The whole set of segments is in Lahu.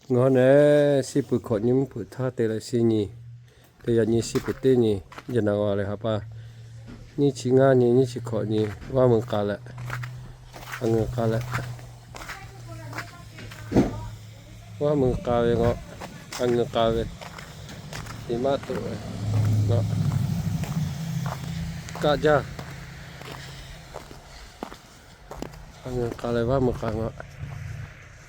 Ngaˬ hui nehˬ, shi peuˬ hkawꞈ nyi mvuhˇ hpeuꞈ htaˇ te leh shi nyi, teˇ yaꞈ nyi shi peuˬ teˇ nyi, yaꞈ naˍ g'a leh ha pa, nyiˇ chi ngaˇ nyi, nyiˇ chi hkawꞈ nyi, vaˇ mui k'a leh, a ngeu k'a leh, vaˇ mui k'a ve ngaˬ, a ngeu k'a ve, iˉ maˇ toꞈ ve ngaˬ, kaˆ jaˇ. A ngeu k'a leh vaˇ mui k'a ngaˬ,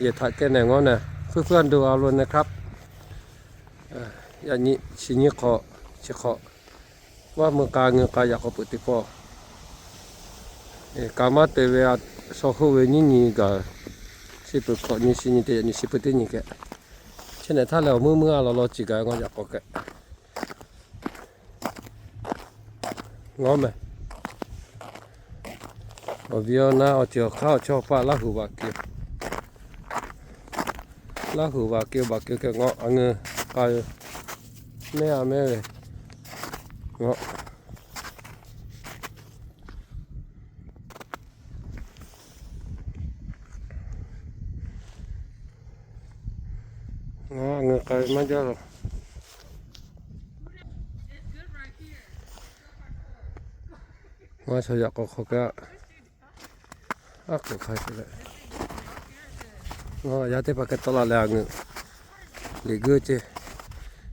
yehˬ htaꞈ kehˉ nehˬ ngaw nehˬ, fuiˉ fuiˉ a ndu a lo nehˬ hk'aˉ. Yaꞈ nyi chi nyi hk'awꞈ, chi hk'awꞈ, vaˇ mui k'a ngeu k'a yaꞈ k'aw peuˬ teˇ pawˆ, kaꞈ maˇ te ve, shaw hoˆ ve nyiˇ nyi gaˬ, shi peuˬ hkawꞈ nyi shi nyi teˇ yaꞈ nyi shi peuˬ teˇ nyi kehˬ, chi nehˬ htaˇ leh awˬ muiˉ muiˉ a law law ciˬ gaˬ ngaw yaꞈ k'aw kehˬ. Ngaˬ mehˬ, awˬ viˉ awˬ naˉ awˬ ceuˬ awˬ hk'aˇ awˬ chawˇ paˆ Laˇ huˍ vaꞈ keu, Laˇ huˍ vaꞈ keu baˬ keu kehˬ ngaˬ a ngeu k'a ve, mehˆ a mehˆ ve ngaˬ ngaˬ a ngeu k'a ve maˇ jaˇ lo. Ngaˬ shaw yaꞈ k'aw hk'aw kaꞈ, aˉ k'oˍ hk'a te leh, ngaˬ yaˇ teˇ hpaˍ kehˬ tawˆ la leh a ngeu liꞈ guˇ ceˇ,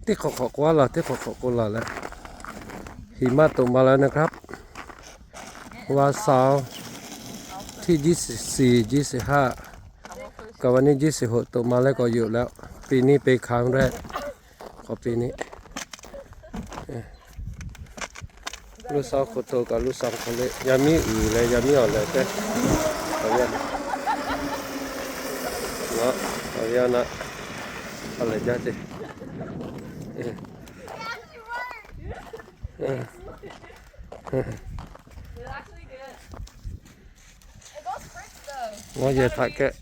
teˇ hk'awꞈ hk'awꞈ k'oˆ a laˬ, teˇ hk'awꞈ hk'awꞈ k'oˆ laˬ leh, hiˍ maˇ toꞈ ma la nehˬ hk'aˉ. Vaˇ saˍ tiˇ jiˇ suˍ shiˍ jiˇ suˍ haˆ, kaˍ vaˍ niˇ jiˇ suˍ hoꞈ toꞈ ma leh k'awꞈ yuˬ leh, pi niˇ pe hkanˍ rehˆ, k'awꞈ pi niˇ Luˇ saˍ hk'oˆ to kaꞈ luˇ saˍ hk'oˆ le, yaˇ miˇ uiˍ leh yaˇ miˇ awˬ leh tehꞈ, awˬ yanˇ, awˬ yanˇ naˆ, a lehˬ jaˇ ceˇ. Ngaˬ yehˬ htaꞈ kehˬ,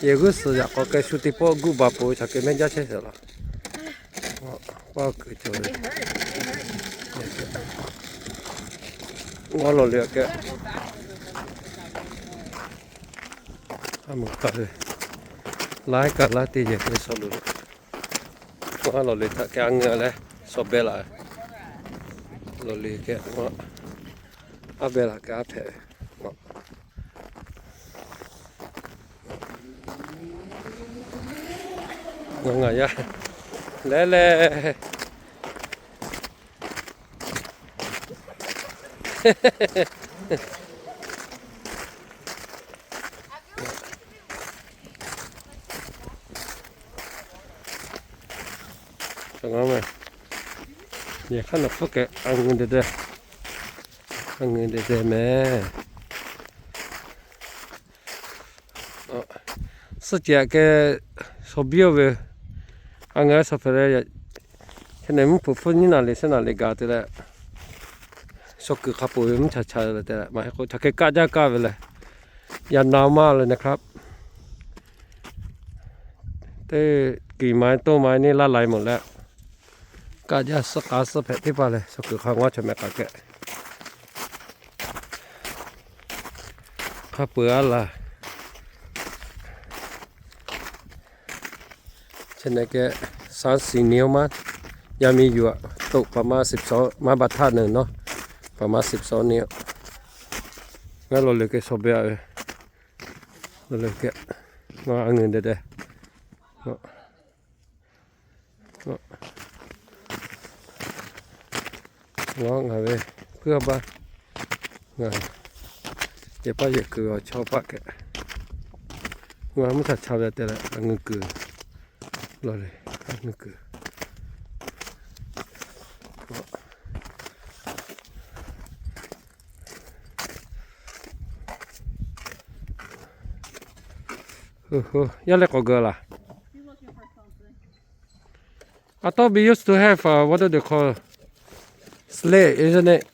yehˬ g'uˇ suhˍ yaꞈ k'aw kehˬ shu teˇ pawˆ guˇ baˬ peuˬ ve htaꞈ kehˬ mehˆ jaˇ chehˇ sheˍ laˬ. Paˇ kuiˬ cawˬ ve, ngaˬ lawˬ le aꞈ kehˬ, a meuˬ kaˬ ve, laiˉ kaꞈ laiˉ teˇ yehˬ kehˬ shaw loˬ le. Ngaˬ lawˬ le htaꞈ kehˬ a ngeu leh shaw beh laˬ, lawˬ le kehˬ, aˉ beh laˬ kehˬ aˉ hpehꞈ ve. Ngaˬ ngaˬ yaˇ leh leh, yehˬ hk'aˇ nawˬ hpfuhˇ kehˬ a ngeu deh deh, a ngeu deh deh mehˍ. Suhˆ ceh aꞈ kehˬ shaw biˇ oˇ ve, a ngeu shaw hpehꞈ leh, chi nehˬ mvuhˇ hpeuꞈ hpfuhˇ nyiˉ naˍ liꞈ shehˆ naˍ liꞈ gaˬ te leh, shaw kuiˬ hk'a peuˬ ve mvuhˇ cha cha leh te leh maˇ heˆ k'o hk'aˬ hk'e kaˆ jaˇ kaˇ ve leh, yaꞈ naˍ maˇ leh nehˬ hk'aˉ, teˇ kiˬ ma toˇ ma neˇ laˇ lai mawˬ leh, kaˆ jaˇ suhˆ k'a suhˆ hpehꞈ teˇ hpaˍ leh shaw kuiˬ hk'a ngaˇ chaw mehˍ k'a kehˬ hk'a peuˬ a laˬ. Chi nehˬ kehˬ, สามสิบ niˇ oˇ maˇ, yaˇ miˇ yuˬ aꞈ toꞈ ประมาณสิบสอง maˇ baˬ htaˇ nehˬ nawˉ, ประมาณสิบสอง niˇ oˇ. Ngaˬ lawˬ le kehˬ shaw beh a ve, lawˬ le kehˬ, ngaˬ a ngeu deh deh. Ngaˬ ngaˬ ve puiˉ a baˇ, ngaˬ yehˬ paˆ yehˬ kuiˬ awˬ chawˇ paˆ kehˬ, ngaˬ mvuhˇ htaꞈ cha ve te leh a ngeu kuiˬ, lawˬ le, a ngeu kuiˬ. Yaˇ leh k'awꞈ geu laˬ. I thought we used to have, uh, what do they call? Sled, isn't it?